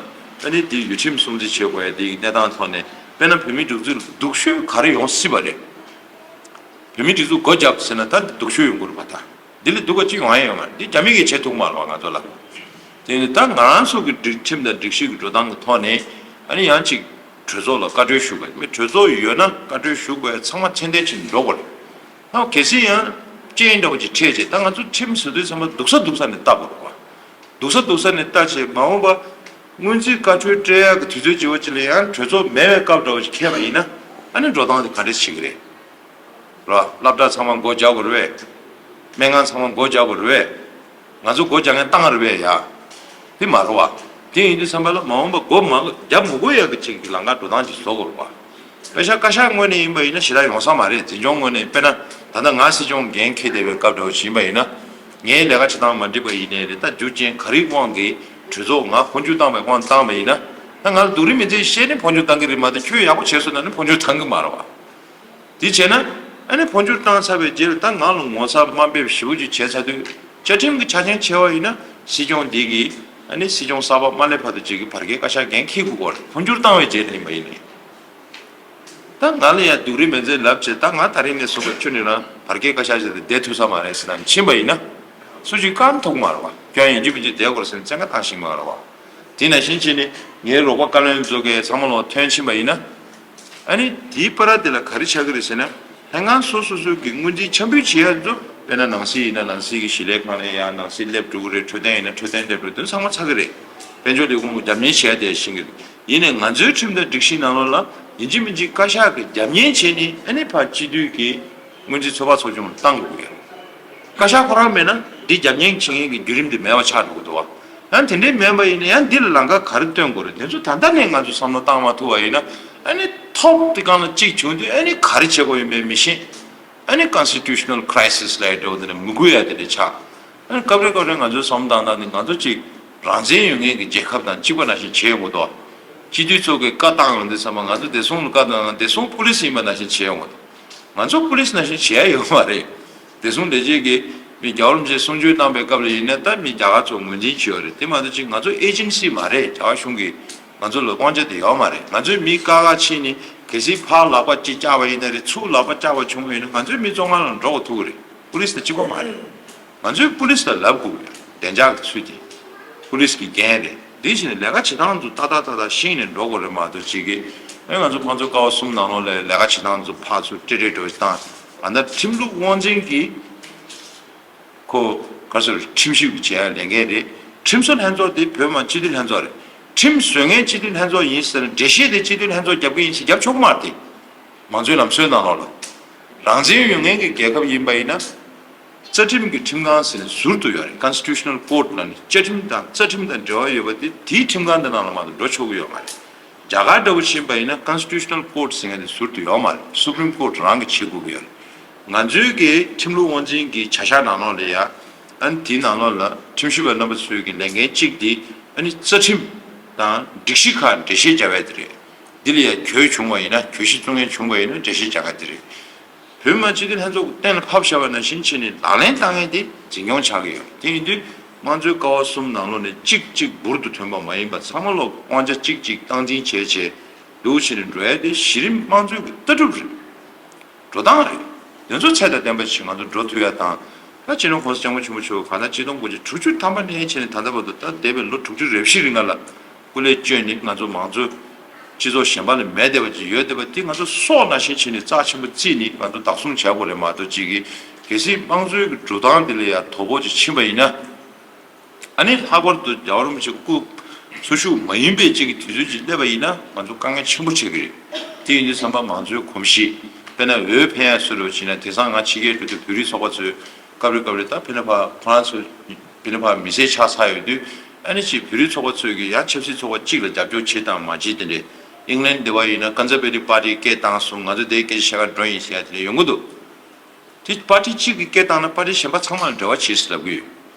ཨ་ནི་འདི་ཡུལ་ཁྲིམས་སྲུང་བརྩི་བྱེད་དགོས་ཡ་འདི་གི་གནས་སྟངས་ཐོག་ནས་དཔེར་ན་བོད་མིའི་སྒྲིག་འཛུགས་ལ་སྡུག་ཤོས་ག་རེ་ཡོང་སྲིད་པ་རེད། བོད་མིའི་སྒྲིག་འཛུགས་སྒོ་བརྒྱབ་ཟེར་ན་ད་འདི་སྡུག་ཤོས་ཡོང་གི་རེད་པ། ད་འདི་ལས་སྡུག་པ་ཅིག་ཡོང་ཡ་ཡོད་མ་རེད། འདི་རྒྱ་མི་གིས་བྱེད་ཐུབ་མ་རེད་པ་ང་ཚོ་ལ། དེ་ནི་ད་ང་རང་ཚོ་གི་སྒྲིག་ཁྲིམས་དང་སྒྲིག་གཞི་གི་འགྲོ་སྟངས་ཀྱི་ཐོག་ནས་ཨ་ནི་ཡང་ཅིག་གྲོས་ཚོགས་ལ་བཀའ་འཁྲོལ་ཞུ་དགོས་མེད། གྲོས་ཚོགས་ཡོད་ན་བཀའ་འཁྲོལ་ཞུ་དགོས་ཡ་ཚང་མ་མཚན་ལྡན་ཅིག་འགྲོ་དགོས་རེད། ད་གལ་སྲིད་ཡང་རྐྱེན་འདྲ་བོ་ཅིག་འཕྲད་རྗེས་ད་ང་ཚོ་ཁྲིམས་བཟོ་དུས་ཙམ་པ་སྡུག་ས་སྡུག་ས་ནས་བལྟ་དགོས་རེད་པ། སྡུག་ས་སྡུག་ས་ནས་བལྟ་བྱས་མ་འོངས་པ་སྔོན་རྩིས་བཀའ་འཁྲོལ་སྤྲད་ཡག་གི་དུས་ཚོད་ཅིག་བ་ཅིག་ལ་ཡང་གྲོས་ཚོགས་མེད་པའི་སྐབས་འདྲ་བོ་ཞིག་འཁེལ་བ་ཡིན་ན་ཨ་ནི་འགྲོ་སྟངས་དེ་ག་འདྲས་བྱེད་ཀྱི་རེད། ར་སློབ་གྲྭ་ཚང་མ་སྒོ་རྒྱག་དགོས་རེད་པས། སྨན་ཁང་ཚང་མ་སྒོ་རྒྱག་དགོས་རེད་པས། ང་ཚོ་སྒོ་རྒྱག་མཁན་བཏང་རེད་པས་ཡ། དེ་མ་རེད་པ། དེ་ཡིན་དུས་ཙམ་པ་ལ་མ་འོངས་པ་སྒོ་མ་རྒྱག་མི་དགོས་ཡག་གི་ཅིག་གི་ལམ་ཁ་འགྲོ་སྟངས་ཅིག་བཟོ་དགོས་རེད་པ། དཔེ་ཆ་བཀའ་ཤག་ངོས་ནས་ཡིན་པ་ཡིན་ན་ཞེ་དྲག་ཡོང་ས་མ་རེད། འཛིན་སྐྱོང་ངོས་ནས་དཔེར་ན་ད་ལྟ་ང་སྲིད་སྐྱོང་འགན་འཁྱེར་བསྡད་པའི་སྐབས་འདྲ་བོ་ཞིག་ཡིན་པ་ཡིན་ན། ངའི་ལས་ཀ་བྱེད་སྟངས་མ་འགྲིག་པ་ཡིན་ནའི་རེད། ད་རྒྱུ་རྐྱེན་ག་རེའི་དབང་གིས་གྲོས་ཚོགས་ང་འཕོ་འགྱུར་བཏང་བའི་དབང་བཏང་བ་ཡིན་ན། ད་ང་ལ་སྡུག་རུས་མི་འཛེམ་བཤད་ནས་འཕོ་འགྱུར་བཏང་གི་རེད་མ་གཏོགས་ཁྱོད་ཡག་པོ་བྱས་སོང་ན་ནི་འཕོ་འགྱུར་བཏང་གི་མ་རེད་པ། དེ་བྱས་ན་ཨ་ནི་འཕོ་འགྱུར་བཏང་ཚར་བའི་རྗེས་ལ་ད་ང་ལ་ངོ་ཚ་དམའ་འབེབས་ཞེ་པོ་ཅིག་བྱས་ཚར་དུས་བཅའ་ཁྲིམས་ཀྱི་ཆ་རྐྱེན་བྱས་པ་ཡིན་ན་སྲིད་སྐྱོང་འདི་གིས་ཨ་ནི་སྲིད་སྐྱོང་གསར་པ་མ་སླེབས་བར་དུ་ཅིག་གི་བར་བརྒལ་བཀའ་ཤག་འགན་འཁྱེར་དགོས་ཀྱི་རེད། འཕོ་འགྱུར་བཏང་བའི་རྗེས་ལ་ཡིན་པ་ཡིན་ནའི། ད་ང་ལ་ཡང་སྡུག་རུས་མི་འཛེམ་ལབ་བྱས་ད་ང་ད་རིང་ནས་བཟུང་བ་ཁྱོད་ནི་རང་བར་བརྒལ་བཀའ་ཤག་བྱས་ཏེ་བསྡད་ཐུབ་ས་མ་རེད་ཟེར་ནས་ཕྱིན་པ་ཡིན་ན། སུ་གཅིག་བཀག་ཐུབ་ཀྱི་མ་རེད་པ། ཁྱོད་ཡིན་གཅིག་མིན་གཅིག་བསྡད་དགོས་རེད་ཟེར་ནས་བཙན་བཀའ་བཏང་ཤེས་ཀྱི་མ་རེད་པ། དེ་ནང་བཞིན་བྱས་ནས་ངའི་རོགས་པ་བཀའ་བློན་ཚོ་གིས་ཚང་མ་ལོག་ཐོན་ཕྱིན་པ་ཡིན་ན། ཨ་ནི་དེའི་བར་དེ་ལ་ག་རེ་ཆགས་ཀྱི་རེད་ཟེར་ན། ལྷན་ཁང་སོ་སོ་སོ་གི་སྔོན་རྩིས་འཆར་འབུལ་བྱེད་ཡ་ཚོ་དཔེར་ན་ནང་སྲིད་ཡིན་ན་ནང་སྲིད་ཀྱི་གཞི་ལས་ཁང་ནས་ཡང་ནང་སྲིད་སླེབས་འགྲོ་གི་རེད། འཕྲོད་བསྟེན་ཡིན་ན་འཕྲོད་བསྟེན་སླེབས་འགྲོ་དོན་ཚང་མ་ཚར་གི་རེད། དཔལ་འབྱོར་ལས་ཁུངས་ཀྱི་རྒྱབ་གཉེར་བྱེད་ཡ་དེ་ཤེས་ཀྱི་རེད། ཡིན་ནའི་ང་ཚོའི་ཁྲིམས་དང་སྒྲིག་གཞི་ནང་ལོགས་ལ་ཡིན་གཅིག་མིན་གཅིག་བཀའ་ཤག་གི་རྒྱབ་གཉེར་བྱས་ནས་ཨ་ནི་ཕར་སྤྱི་འཐུས་ཀྱི་སྔོན་རྩིས་ཚོད་དཔག་ཚོགས་ཆུང་ལ་བཏང་དགོས་ཀྱི་ཡོད་རེད། བཀའ་ཤག་ཁོ་རང་མེད་ན་འདི་རྒྱབ་གཉེར་བྱེད་མཁན་གྱི་བརྒྱུད་རིམ་དེ་མེད་པ་ཆགས་འགྲོ་གི་འདུག་བ། ཡང་དེ་འདྲའི་མེད་པ་ཡིན་ན་ཡང་འདི་ལ་ལམ་ཁ་ག་རེ་སྟོན་དགོས་རེད། དེ་ཚོ་ད་ལྟ་ནས་ང་ཚོ་བསམ་བློ་བཏང་མ་ཐུབ་པ་ཡིན་ན་ཨ་ནི་ཐོག་དེ་སྒང་ལ་གཅིག་བྱུང་དུས་ཨ་ནི་ག་རེ་བྱེད་དགོས་ཡིན་མིན་མི་ཤེས། ཨ་ནི་constitutional crisis་ལབ་ཡ་འདྲ་བོ་དེ་ནི་མི་དགོས་ཡ་དེ་འདྲ་ཆགས། ཨ་ནི་སྐབས་རེ་སྐབས་རེ་ང་ཚོའི་བསམ་བློ་བཏང་སྟངས་ནི་ང་ཚོ་གཅིག་རང་བཙན་ཡོད་མཁན་གྱི་རྒྱལ་ཁབ་དང་གཅིག་པ་ནང་བཞིན་བྱས་ཡོང་གི་འདུག་སྤྱི་འཐུས་ཚོ་གིས་བཀའ་བཏང་ཡོང་དུས་ཙམ་པ་ང་ཚོ་བདེ་སྲུང་ལ་བཀའ་བཏང་ན་བདེ་སྲུང་པུ་ལིས་ཡིན་པ་ནང་བཞིན་བྱས་ཡོང་གི་འདུག་ང་ཚོ་པུ་ལིས་ནང་བཞིན་བྱས་ཡ་ཡོད་མ་རེད། བདེ་སྲུང་ལས་བྱེད་ཀྱིས་མི་རྒྱལ་བ་རིན་པོ་ཆེ་གསུང་ཆོས་བཏང་པའི་སྐབས་ལ་ཡིན་ན་ད་མི་རྒྱ་གར་ཚོ་ངོས་འཛིན་བྱས་ཡོད་རེད། དེ་མ་གཏོགས་གཅིག་ང་ཚོ་ཨེ་ཇེན་སི་མ་རེད། རྒྱ་གར་གཞུང་གིས་ང་ཚོ་ལ་དབང་ཆ་དེ་ཡོད་མ་རེད། ང་ཚོའི་མི་བཀག་ག་ཕྱིན་ནས་གལ་སྲིད་ཕར་ལག་པ་གཅིག་བཅག་པ་ཡིན་ན་རེད། ཚུར་ལག་པ་བཅག་པ་བྱུང་བ་ཡིན་ན་ང་ཚོའི་མི་བཙོན་ཁང་ལ་འགྲོ་དགོས་ཐུག་གི་རེད། པུ་ལིས་དང་གཅིག་པ་མ་རེད། ང་ཚོས་པུ་ལིས་ལ་ལབ་དགོས་ཀྱི་རེད། བདེ་འཇགས་ཀྱི་ཚུལ་དེ་པུ་ལིས་ཀྱི་འགན་རེད། དེ་བཞིན་ལས་ཀ་བྱེད་སྟངས་ཚོ་ཏག་ཏག་ཏག་ཏག་ཤེས་ནས་འགྲོ་དགོས་རེད་མ་གཏོགས་གཅིག་གིས་ཨེ་ང་ཚོ་ཕར་ཚུར་ཀ་བ་གསུམ་ནང་ལོགས་ལ་ལས་ཀ་བྱེད་སྟངས་ཚོ་ཕར་ཚུར་སྤྲེལ་སྤྲེལ་འགྲོ་བྱེད་སྟངས། ཨ་ནི་ཁྲིམས་ལུགས་དབང་འཛིན་གྱི་ཁོ་ག་ཚོད་ཁྲིམས་ཞིབ་བྱེད་ཡ་ལས་འགན་རེད། ཁྲིམས་བཟོ་ལྷན་ཚོགས་དེ་བོད་མི་སྤྱི་འཐུས་ལྷན་ཚོགས་རེད། ཁྲིམས་བཟོ་མཁན་སྤྱི་འཐུས་ལྷན་ཚོགས་ཡིན་ཟེར་ན་འགྲེལ་བཤད་དེ་སྤྱི་འཐུས་ལྷན་ཚོགས་རྒྱབ་ཀྱི་ཡིན་ཟེར་རྒྱབ་ཆོག་གི་མ་རེད་དེ། མང་གཙོའི་ལམ་སྲོལ་ནང་ལོགས་ལ། རང་བཙན་ཡོད་མཁན་གྱི་རྒྱལ་ཁབ་ཡིན་པ་ཡིན་ན། རྩ་ཁྲིམས་ཀྱི་ཁྲིམས་ཁང་ཟེར་ནས་ཟུར་དུ་ཡོད་རེད། Constitutional Court་ལ་ནི་བཅའ་ཁྲིམས་དང་རྩ་ཁྲིམས་དང་འབྲེལ་བ་ཡོད་པ་དེ་དེའི་ཁྲིམས་ཁང་དེ་ནང་ལ་མ་གཏོགས་འགྲོ་ཆོག་གི་ཡོད་མ་རེད། རྒྱ་གར་འདྲ་བོ་ཕྱིན་པ་ཡིན་ན་Constitutional Court་ཟེར་མཁན་དེ་ཟུར་དུ་ཡོད་མ་རེད། Supreme Court་རང་གིས་བྱེད་དགོས་ཀྱི་ཡོད་རེད། ང་ཚོའི་གི་ཁྲིམས་ལུགས་དབང་འཛིན་གྱི་བྱ་གཞག་ནང་ལོགས་ལ་ཡ། ཨ་ནི་དེའི་ནང་ལོགས་ལ་ཁྲིམས་ཞིབ་པ་རྣམ་པ་ཚོའི་གི་ལས་འགན་གཅིག་དེ་ཨ་ནི་རྩ་ཁྲིམས་དང་སྒྲིག་གཞི་ཁག་འགྲེལ་བཤད་བྱ་བ་དེ་རེད། འདི་ལ་ཡ་གྱོད་བྱུང་བ་ཡིན་ན་གྱོད་གཞི་བཙུགས་མཁན་བྱུང་བ་ཡིན་ན་འགྲེལ་བཤད་བྱ་ག་དེ་རེད། བོད་མི་མང་སྤྱི་འཐུས་ལྷན་ཚོགས་ཀྱི་གཏན་ལ་ཕབ་བཞག་པ་ནང་བཞིན་བྱས་ནས་ལག་ལེན་བསྟར་མཁན་དེ་འཛིན་སྐྱོང་བྱ་གི་ཡོད། དེ་ཡིན་དུས་དམངས་གཙོའི་ཀ་བ་གསུམ་ནང་ལོགས་ནས་གཅིག་གཅིག་འབུར་དུ་ཐོན་པ་མ་ཡིན་པ། ཚང་མ་ལོག་དབང་ཆ་གཅིག་གཅིག་སྟངས་འཛིན་བྱས་བྱས་འདུག་བྱས་ནས་འགྲོ་ཡ་དེ་གཞི་རིམ་དམངས་གཙོའི་གི་ལྟ་གྲུབ་རེད། འགྲོ་སྟངས་རེད། དེ་ཚོ་ཚད་དང་ལྡན་པ་ཞིག་ང་ཚོ་འགྲོ་ཐུབ་ཡ་དང་། ད་སྤྱི་ནོར་༸གོང་ས་༸སྐྱབས་མགོན་ཆེན་པོ་མཆོག་གང་ལྟར་ཆིག་སྟོང་དགུ་བརྒྱ་དྲུག་ཅུ་ཐམ་པ་ནས་བྱས་ནས་ད་ལྟ་བར་དུ། ད་འདས་པའི་ལོ་དྲུག་ཅུ་རེ་བཞི་རིང་ལ་སྐུ་ལས་བསྐྱོན་ནས་ང་ཚོ་མང་གཙོ་སྤྱི་ཚོགས་གཞན་པ་ལ་མེད་བསྡད་པ་ཅིག་ཡོད་བསྡད་པ་དེ་ང་ཚོ་སྲོག་ནང་བཞིན་བྱས་ནས་རྩ་ཆེན་པོ་བརྩིས་ནས་ང་ཚོ་བདག་བཟུང་བྱ་དགོས་རེད་མ་གཏོགས། ཅིག་གིས་གལ་སྲིད་དམངས་གཙོའི་གི་འགྲོ་སྟངས་དེ་ལ་ཡང་དོ་ཕོག་ཅིག་ཕྱིན་པ་ཡིན་ན། ཨ་ནི་ལྷག་པར་དུ་རྒྱལ་བ་རིན་པོ་ཆེ་སྐུ་འཚོ་བཞུགས་མ་ཡིན་པའི་ཅིག་གི་དུས་ཚོད་ཅིག་སླེབས་པ་ཡིན་ན་ང་ཚོ་དཀའ་ངལ་ཆེན་པོ་འཕྲད་ཀྱི་རེད། དེ་ཡིན་དུས་ཙམ་པ་མང་གཙོའི་གོམས་གཤིས། དཔེར་ན་འོས་འཕེན་ཡ་བཟོ་འདྲ་བྱས་ན། དེང་སང་ང་ཕྱི་རྒྱལ་འགྲོ་དུས་བོད་རིགས་ཚོགས་པ་ཚོས་སྐབས་རེ་སྐབས་རེ་ད་དཔེར་ན་ཕར་ཁོ་རང་ཚོ་དཔེར་ན་ཕར་མི་སེར་ཆགས་ཚར་ཡོང་དུས། ཨ་ནི་ཅིག་བོད་རིགས་ཚོགས་པ་ཚོས་ཀྱི་ཡང་ཆབ་སྲིད་ཚོགས་པ་གཅིག་ལ་རྒྱབ་སྐྱོར་བྱེད་དང་མ་བྱེད་དེ་འདྲས། ཨིང་ལན་འདི་པར་ཡིན་ན་ཀོན་ཛར་ཝེ་ཊིབ་པར་ཊི་སྐད་བཏང་སོང་། ང་ཚོ་དེའི་སྐད་ཆ་བཤད་ག་འགྲོ་ཡིན་ཟེར་ཡ་དེ་འདྲས་ཡོང་གི་འདུག་དེ་པར་ཊི་གཅིག་གིས་སྐད་བཏང་ན་པར་ཊི་གཞན་པ་ཚང་མ་ལ་འབྲེལ་བ་བྱེད་ཟེར་ལབ་ཀྱི་ཡོད།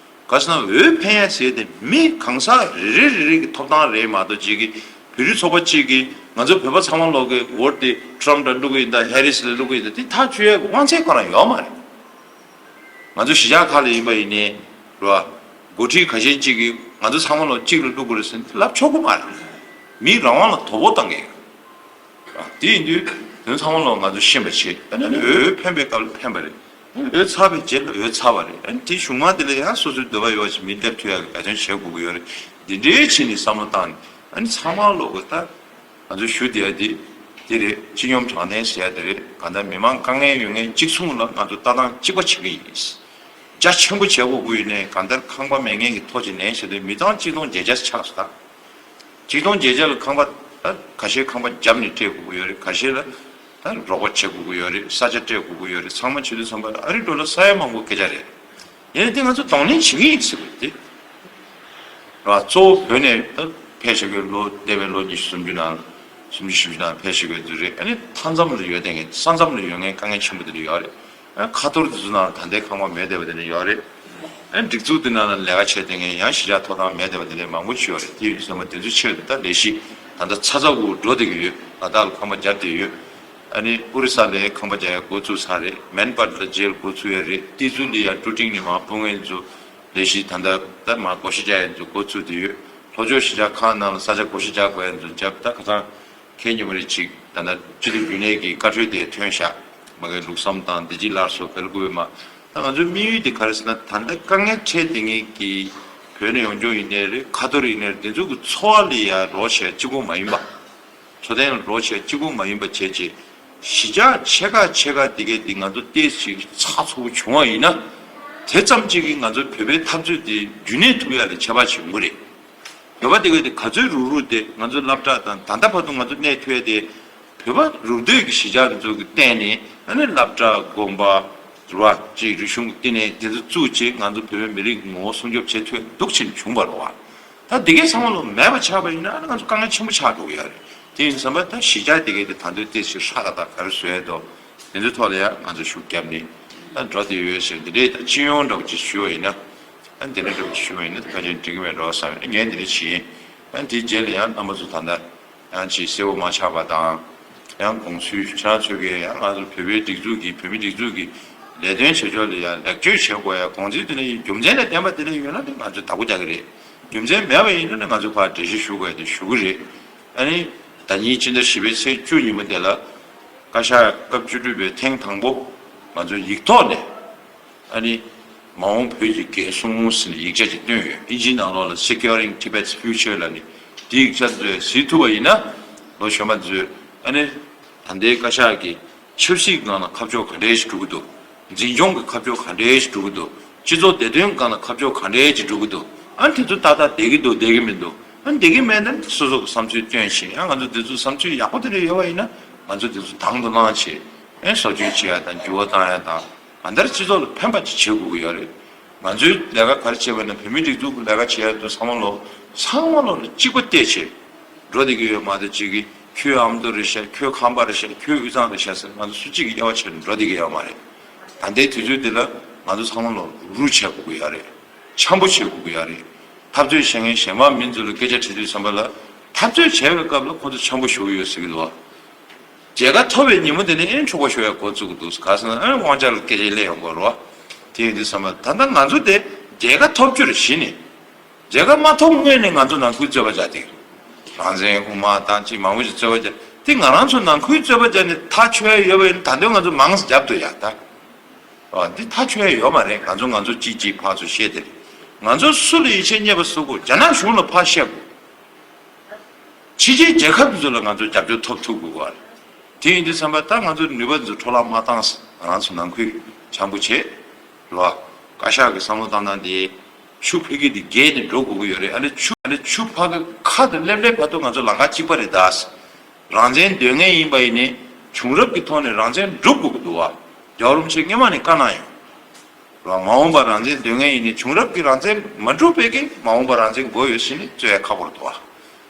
ག་ཟེར་ན་འོས་འཕེན་ཡ་ཟེར་དེ་མི་གང་ཟག་རེ་རེ་རེ་རེ་གི་ཐོབ་ཐང་རེད་མ་གཏོགས། ཅིག་གིས་བོད་རིགས་ཚོགས་པ་གཅིག་གིས་ང་ཚོ་བོད་པ་ཚང་མ་ལོག་གི་འོ་དེ་ཊམ་ཕ་ལ་བླུག་གི་ཡིན་ད་ཧེ་རི་སི་ལ་བླུག་གི་ཡིན་ད་དེ་ཐག་གཅོད་ཡ་གི་དབང་ཚད་ཁོ་རང་ཡོད་མ་རེད། ང་ཚོ་གཞིས་ཆགས་ཁག་ལ་ཡིན་པ་ཡིན་ནའི་རེད་བ། འགོ་ཁྲིད་ཁ་ཤས་གཅིག་གིས་ང་ཚོ་ཚང་མ་ལོག་གཅིག་ལ་བླུག་དགོས་རེད་ཟེར་ལབ་ཆོག་གི་མ་རེད། མིའི་རང་དབང་ལ་དོ་ཕོག་བཏང་གི་ཡོད། དེ་ཡིན་དུས་དོན་ཚང་མ་ལོག་ང་ཚོ་ཤེས་པ་བྱེད། ཨ་ནི་འོས་འཕེན་པའི་སྐབས་ལ་འཕེན་པ་རེད། འོས་ཚར་བའི་རྗེས་ལ་འོས་ཚར་བ་རེད། ཨ་ནི་དེ་གཞུག་མ་དེ་ལ་ཡང་སོ་སོའི་འདོད་པ་ཡོད་པ་ཞིག་མི་སླེབས་ཐུབ་ཡག་གི་འབད་བརྩོན་བྱེད་དགོས་ཀྱི་ཡོད་རེད། འདི་འདྲའི་བྱས་ནས་བསམ་བློ་བཏང་ནས། ཨ་ནི་ཚང་མ་ལོག་གི་ད་ང་ཚོ་ཞུ་བསྡད་ཡ་དེ་དེ་རེད། སྤྱི་སྙོམས་དྲང་བདེན་ཟེར་ཡ་དེ་རེད། གང་ལྟར་མི་མང་དཀའ་ངལ་ཡོད་མཁན་གཅིག་མཚུངས་ལ་ང་ཚོ་ལྟ་སྟངས་གཅིག་པ་བྱེད་ཀྱི་ཡིན། རྒྱ་ཆེན་པོ་བྱེད་དགོས་ཀྱི་ཡོད་ནའི་གང་ལྟར་ཁང་པ་མེད་མཁན་གྱི་ཐོ་ཅིག་ལེན་བྱེད་དུས་མི་ཚང་གཅིག་སྟོང་བརྒྱད་བརྒྱ་ཆགས་སོང་ད། ཆིག་སྟོང་བརྒྱད་བརྒྱ་ལ་ཁང་པ་ད་ཁ་ཤས་ཁང་པ་བརྒྱབ་ནས་སྤྲད་དགོས་ཀྱི་ཡོད་རེད། ཁ་ཤས་ལ་ད་རོགས་པ་བྱེད་དགོས་ཀྱི་ཡོད་རེད། ས་ཆ་སྤྲད་དགོས་ཀྱི་ཡོད་རེད། ཚང་མ་བྱེད་དུས་ཙམ་པ་ཨ་རི་འགྲོ་ལ་ས་ཡ་མང་པོ་སྐད་ཆ་རེད། ཡིན་ནའི་དེ་ང་ཚོ་གདོང་ལེན་བྱེད་ཀྱི་ཡིན་ཟེར་དགོས་དེ་ར། གཙོ་བོ་བོད་ནས་ད་ཕེབས་བཞག་པའི་ལོ་འདས་པའི་ལོ་ཉི་ཤུ་སུམ་ཅུ་ནང་སུམ་ཅུ་བཞི་བཅུ་ནང་ཕེབས་བཞག་པའི་ཚོ་རེད། ཨ་ནི་མཐའ་མཚམས་ལ་ཡོད་དེ་ངས་ས་མཚམས་ལ་ཡོད་མཁན་དཀའ་ངལ་ཆེན་པོ་དེ་འདྲ་ཡོད་རེད། ཁ་ཐོར་དེ་ཚོ་ནང་ལ་ད་ལྟའི་ཁང་པ་མེད་བསྡད་པ་དེ་འདྲ་ཡོད་རེད། སྒྲིག་འཛུགས་དེ་ནང་ལ་ལས་ཀ་བྱས་བསྡད་མཁན་ཡང་གཞིས་ཆགས་ཐོབ་ཐང་མེད་བསྡད་པ་དེ་འདྲ་མང་པོ་ཅིག་ཡོད་རེད། དེ་ཡིན་དུས་ཙམ་པ་དེ་ཚོའི་ཆེད་དུ་ད་ལས་གཞི་ད་ལྟ་ཚ་ཚ་འུར་འུར་འགྲོ་བསྡད་ཀྱི་ཡོད། ལ་དྭགས་ལ་ཁང་པ་བརྒྱབ་བསྡད་ཡོད། ཨ་ནི་ཨོ་རི་ས་ལའི་ཁང་པ་རྒྱག་ཡ་འགོ་བཙུགས་ཚར་རེད། མན་པར་ལ་རྗེས་ལ་འགོ་བཙུགས་ཡ་རེད། ཏི་ཛུ་ལི་ཡ་ཀྲུ་ཀྲིང་ནི་མ་ཕུ་ངན་ཚོ་ལས་གཞི་ད་ལྟ་ད་མ་བགོ་བཤའ་རྒྱག་ཡ་ཚོ་འགོ་བཙུགས་བསྡད་ཡོད། ལྷོ་ཕྱོགས་གཞིས་ཆགས་ཁག་ནང་ལ་ས་ཆ་བགོ་བཤའ་རྒྱག་དགོས་ཡ་ཚོ་བརྒྱབ། ད་ཁ་སང་ཁེ་ཉི་མ་རེ་ཅིག་ད་ལྟ་སྤྱི་འཐུས་རྒྱུན་ལས་ཀྱི་བཀའ་འཁྲོལ་དེ་ཐོན་ཤག་མ་གི་ལུགས་བསམ་དང་བདེ་སྐྱིད་སླར་གསོ་བེལ་ཀུ་པེ་མ། ད་ང་ཚོའི་དམིགས་ཡུལ་དེ་ག་རེ་ཟེར་ན། ད་ལྟ་དཀའ་ངལ་འཕྲད་བསྡད་མཁན་གྱི་བོད་ནས་ཡོང་རྒྱུ་ཡིན་ནའི་རེད། ཁ་ཐོར་ཡིན་ནའི་རེད། དེ་ཚོ་གི་འཚོ་བ་ལ་ཡ་རོགས་བྱེད་གཅིག་པོ་མ་ཡིན་པ། འཚོ་རྟེན་ལ་རོགས་བྱེད་གཅིག་པོ་མ་ཡིན་པ་བྱས་རྗེས། གཞིས་ཆགས་ཆེ་ཁག་ཆེ་ཁག་དེ་གའི་དེ་ང་ཚོ་ཏོག་ཙམ་ཚགས་ཚུད་པོ་བྱུང་བ་ཡིན་ན། དེ་ཙམ་གཅིག་གིས་ང་ཚོའི་བོད་པའི་འཐབ་རྩོད་དེ་རྒྱུན་གནས་ཐུབ་ཡ་ལ་ཁྱད་པར་ཆེན་པོ་རེད། བོད་པ་དེ་གའི་དེ་ག་ཚོད་རུག་རུག་དེ་ང་ཚོའི་སློབ་གྲྭ་དང་ད་ལྟ་བར་དུ་ང་ཚོ་གནས་ཐུབ་ཡ་དེ། བོད་པ་རུབ་བསྡུས་ཀྱི་གཞིས་ཆགས་དེ་ཚོ་གི་སྟེང་ནས་ཨ་ནི་སློབ་གྲྭ་དགོན་པ་རེད་བ། ཅིག་རིག་གཞུང་གི་བསྟི་གནས་དེ་ཚོ་བཙུགས་བྱས་ང་ཚོ་བོད་པའི་མི་རིགས་ངོ་བོ་སྲུང་སྐྱོབ་བྱེད་ཐུབ་འདུག་ཕྱིན་བྱུང་བ་རེད་བ། ད་དེ་གའི་ཚང་མ་ལོ་མེད་པ་ཆགས་པ་ཡིན་ན་ཨ་ནི་ང་ཚོ་དཀའ་ངལ་ཆེན་པོ་ཆགས་འགྲོ་གི་ཡོད་རེད། དེ་ཡིན་ཙམ་པ་ད་གཞིས་ཆགས་དེ་གའི་དེ་ད་དུང་ཏོག་ཙམ་ཧྲ་ད་ད་ག་རེ་བཟོ་ཡ་འདུག་དེ་ཚོའི་ཐོག་ལ་ཡང་ང་ཚོ་ཤུགས་བརྒྱབ་ནས་ད་འགྲོ་བསྡད་ཡོད་ཟེར། འདི་འདྲའི་ད་སྤྱི་ཡོངས་འདྲ་བོ་ཅིག་ཞུ་བ་ཡིན་ན། ཨ་འདི་འདྲ་འདྲ་བོ་ཞུ་བ་ཡིན་ན་ད་ཕལ་ཆེར་འགྲིག་གི་མེད་འགྲོ་བསམ་ཡོད། ངས་འདི་འདྲ་བྱས་ཡིན། ཨ་འདིའི་རྗེས་ལ་ཡང་རྣམ་པ་ཚོ་ད་ལྟ་ཡང་ཅིག་གསལ་པོ་མ་ཆགས་པ་དང་། ཡང་དགོངས་ཚུལ་ཁྱེད་རང་ཚོ་གིས་ཡང་ང་ཚོ་བོད་པའི་སྒྲིག་འཛུགས་ཀྱི་བོད་མི་སྒྲིག་འཛུགས་ཀྱི་ལས་དོན་བྱེད་ཕྱོགས་ལ་ཡང་ལེགས་བཅོས་བྱེད་དགོས་ཡ། དགོངས་ཚུལ་དེ་ལ་ཡང་རྒྱུ་མཚན་ལ་བརྟེན་པ་དེ་ལ་ཡོད་ན་དེ་ང་ཚོས་བདག་པོ་རྒྱག་གི་རེད། རྒྱུ་མཚན་མེད་པ་ཡིན་ན་ནི་ང་ཚོས་ཕར་འགྲེལ་བཤད་ཞུ་དགོས་ཡ་དེ་ཞུ་གི་རེད། ཨ་ནི་ཟླ་ཉིན་སྤྱི་ཟླ་བཞི་པའི་ཚེས་བཅུ་ཉིན་མོ་དེ་ལ་བཀའ་ཤག་སྐབས་བཅུ་དྲུག་པའི་ཐེངས་དང་པོ་ང་ཚོས་ཡིག་ཐོག་ནས། ཨ་ནི་མ་འོངས་བོད་ཀྱི་རྒྱལ་སྲུང་ཟེར་ནས་ཡིག་ཆ་ཅིག་བཏོན་ཡོད། ཨིན་ཇིའི་ནང་ལོགས་ལ་Securing Tibet's Future ལབ་ནས། དེའི་ཡིག་ཆ་དེ་གཟིགས་ཐུབ་པ་ཡིན་ན། ལོ་གཞོན་པ་ཚོས་ཨ་ནི་ད་ལྟའི་བཀའ་ཤག་གིས་ཆབ་སྲིད་སྒང་ལ་ཁ་ཕྱོགས་ག་འདྲས་ཤིག་འགྲོ་གི་འདུག་འཛིན་སྐྱོང་གི་ཁ་ཕྱོགས་ག་འདྲས་ཤིག་འགྲོ་གི་འདུག་སྤྱི་ཚོགས་བདེ་དོན་སྒང་ལ་ཁ་ཕྱོགས་ག་འདྲས་ཅིག་འགྲོ་གི་འདུག་ཨ་ནི་དེ་ཚོ་ཏག་ཏག་བསྡད་ཀྱི་འདུག་བསྡད་ཀྱི་མི་འདུག་ཨ་ནི་བསྡད་ཀྱི་མེད་ན་སོ་སོ་གི་བསམ་ཚུལ་བཏོན་བྱས། ཡང་ང་ཚོ་དེ་ཚོ་བསམ་ཚུལ་ཡག་པོ་དེ་འདྲ་ཡོད་པ་ཡིན་ན་ང་ཚོ་དེ་ཚོ་དང་དུ་བླངས་བྱས། ཨེ་བཟོ་བཅོས་བྱེད་ཡ་དང་འགྱུར་བ་བཏང་ཡ་དང་། གང་ལྟར་སྤྱི་ཚོགས་ལ་ཕན་པ་ཅིག་བྱེད་དགོས་ཀྱི་ཡོད་རེད། ང་ཚོའི་ལས་ཀ་ག་རེ་བྱེད་པ་ན་བོད་མིའི་སྒྲིག་འཛུགས་ཀྱི་ལས་ཀ་བྱེད་ཡ་དེ་ཚང་མ་ལོ་ཚང་མ་ལོ་ལ་གཅིག་པ་བལྟས་བྱས་འགྲོ་བསྡད་ཀྱི་ཡོད་མ་གཏོགས། གཅིག་གིས་ཁྱོད་ཨ་མདོ་རེད་ཤག་ཁྱོད་ཁམས་པ་རེད་ཤག་ཁྱོད་དབུས་གཙང་རེད་ཤག་ཟེར་ང་ཚོ་སུ་གཅིག་གིས་དབྱེ་བ་ཕྱེ་ནས་འགྲོ་བསྡད་ཀྱི་ཡོད་མ་རེད། ད་ལྟའི་དུས་ཚོད་འདི་ལ་ང་ཚོ་ཚང་མ་ལོ་རུབ་རུབ་བྱེད་དགོས་ཀྱི་ཡོད་རེད། འཆམ་པོ་བྱེད་དགོས་ཀྱི་ཡོད་རེད། འཐབ་རྩོད་བྱེད་མཁན་གཞན་པ་མི་ཚོ་ལ་སྐད་ཆ་དྲི་དུས་ཙམ་པ་ལ། འཐབ་རྩོད་བྱེད་པའི་སྐབས་ལ་ཁོ་ཚོ་འཆམ་པོ་ཞུ་གི་ཡོད་ཟེར་གྱི་འདུག་བ། རྒྱལ་ཁ་ཐོབ་པའི་ཉིན་མོ་དེ་ནས་ཨེ་འཁྲུག་པ་ཤོར་ཡ་འགོ་བཙུགས་འདུག་ག་ཟེར་ན་ཨེ་དབང་ཆ་ལ་སྐད་ཆ་སླེབས་ཡོང་གི་རེད་བ། དེ་ཡིན་དུས་ཙམ་པ་ད་ལྟ་ང་ཚོ་དེ་རྒྱལ་ཁ་ཐོབ་རྒྱུ་རེད་གཞི་ནས། རྒྱལ་ཁ་མ་ཐོབ་སྔོན་ནས་ང་ཚོ་ནང་ཁུལ་རྩོད་པ་བྱ་དེ། རང་བཙན་དབུ་མ་དང་ཅིག་མང་པོ་ཞིག་རྩོད་པ་བྱ་དེ་ང་རང་ཚོ་ནང་ཁུལ་རྩོད་པ་བྱ་ནས་ཐག་ཆོད་ཡ་ཡོད་པ་ཡིན་ན་ད་དུང་ང་ཚོ་མང་ཙམ་རྒྱབ་ཐུབ་ཡ་ད། འདི་ཐག་ཆོད་ཡ་ཡོད་མ་རེད། ང་ཚོ་ང་ཚོ་གཅིག་གཅིག་ཕར་ཚུར་བཤད་དེ་རེད། ང་ཚོ་སུ་ལ་ཡིད་ཆེས་རྙེད་པ་བཟོ་དགོས། རྒྱ་ནག་གཞུང་ལ་ཕར་བཤད་དགོས། ཕྱི་རྒྱལ་རྒྱལ་ཁབ་དེ་ཚོ་ལ་ང་ཚོ་རྒྱབ་སྐྱོར་ཐོབ་ཐུབ་དགོས་པ་རེད། དེ་ཡིན་དུས་ཙམ་པ་ད་ང་ཚོ་ནུས་པ་འཛུགས་འཕྲོ་བརླག་མ་བཏང་ང་རང་ཚོ་ནང་ཁུལ་བྱང་བུ་བྱེད་རོགས། བཀའ་ཤག་གི་བསམ་བློ་བཏང་སྟངས་དེ་ཆུ་ཕ་གི་དེ་རྒྱས་ནས་འགྲོ་དགོས་ཀྱི་ཡོད་རེད། ཨ་ནི་ཆུ་ཨ་ནི་ཆུ་ཕ་གི་ཁ་དང་སླེབས་སླེབས་བར་དུ་ང་ཚོ་ལམ་ཁ་གཅིག་པ་རེད་ད། རང་བཙན་འདོད་མཁན་ཡིན་པ་ཡིན་ནའི་བྱུང་རབས་ཀྱི་ཐོག་ནས་རང་བཙན་སྒྲུབ་དགོས་ཀྱི་འདུག་བ། རྒྱལ་བ་རིན་པོ་ཆེ་སྔོན་མ་ནས་བཀའ་གནང་ཡོད། རང་མ་འོངས་པར་རང་བཙན་འདོད་མཁན་ཡིན་ནའི་བྱུང་རབས་ཀྱི་རང་བཙན་མ་འགྲུབ་པའི་གི་མ་འོངས་པར་རང་བཙན་དགོས་ཡོད་ཟེར་ནས་རྩོད་ཡ་ཁག་པོ་རེད་འདུག་བ།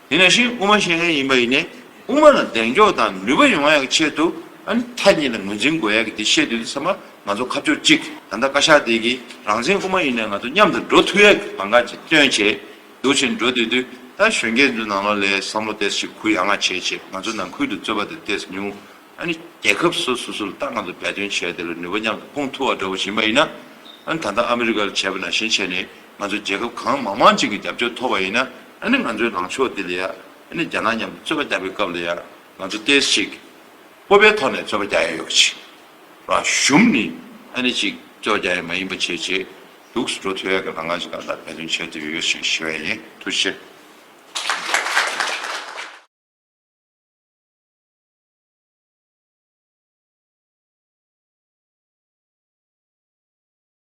དེ་ནང་བཞིན་དབུ་མ་བཤད་མཁན་ཡིན་པ་ཡིན་ནའི་དབུ་མ་ལ་གདེང་འཇོག་དང་ནུས་པ་ཡོང་ཡ་གི་ཆེད་དུ་ཨ་ནི་མཐའ་གཉིས་ལ་ངོས་འཛིན་དགོས་ཡ་གི་དེ་བཤད་དུས་ཙམ་པ་ང་ཚོ་ཁ་ཕྱོགས་གཅིག་ད་ལྟ་བཀའ་ཤག་དེ་གི་རང་བཙན་དབུ་མ་ཡིན་ནའི་ང་ཚོ་མཉམ་དུ་འགྲོ་ཐུབ་ཡ་གི་ལམ་ཁ་ཅིག་སྟོན་བྱས་འདུག་ཕྱིན་འགྲོ་དུས་དུས་ད་གཞོན་སྐྱེས་ཚོའི་ནང་ལོགས་ལ་བསམ་བློ་ཏོག་ཙམ་གུ་ཡངས་བྱས་བྱས་ང་ཚོ་ནང་ཁུལ་དུ་རྩོད་པ་དེ་ཏོག་ཙམ་ཉུང་། ཨ་ནི་རྒྱལ་ཁབ་སོ་སོ་སོ་ལ་ད་ང་ཚོ་འབད་བརྩོན་བྱས་དེ་ལ་ནུས་པ་མཉམ་དུ་སྤུངས་ཐུབ་པ་འདྲ་བོ་ཡིན་པ་ཡིན་ན། ཨ་ནི་ད་ལྟ་ཨ་མི་རི་ཀ་ལ་བྱས་པ་ནང་བཞིན་བྱས་ནས་ང་ཚོ་རྒྱལ་ཁབ་གང་མང་མང་ཅིག་གི་རྒྱབ་སྐྱོར་ཐོབ་པ་ཡིན་ན་ཨ་ནི་ང་ཚོའི་ལངས་ཕྱོགས་འདི་ལ་ཡ་ཨ་ནི་རྒྱ་ནག་མཉམ་དུ་རྩོད་པ་བརྒྱབ་པའི་སྐབས་ལ་ཡ་ང་ཚོ་ཏོག་ཙམ་ཅིག་སྤོབས་པའི་ཐོག་ནས་རྩོད་པ་རྒྱག་ཡ་ཡོད་ཅིག་རང་ཞུམ་ནས་ཨ་ནི་ཅིག་རྩོད་པ་རྒྱག་ཡ་མ་ཡིན་པ་བྱས་བྱས་འདུག་སེ་འགྲོ་ཐུབ་ཡ་གི་ལམ་ཁ་ཅིག་གང་ལྟར་འབད་བརྩོན་བྱས་ཐུབ་ཡོད་ཅེས་ཞུ་བ་ཡིན། ཐུགས་རྗེ་ཆེ།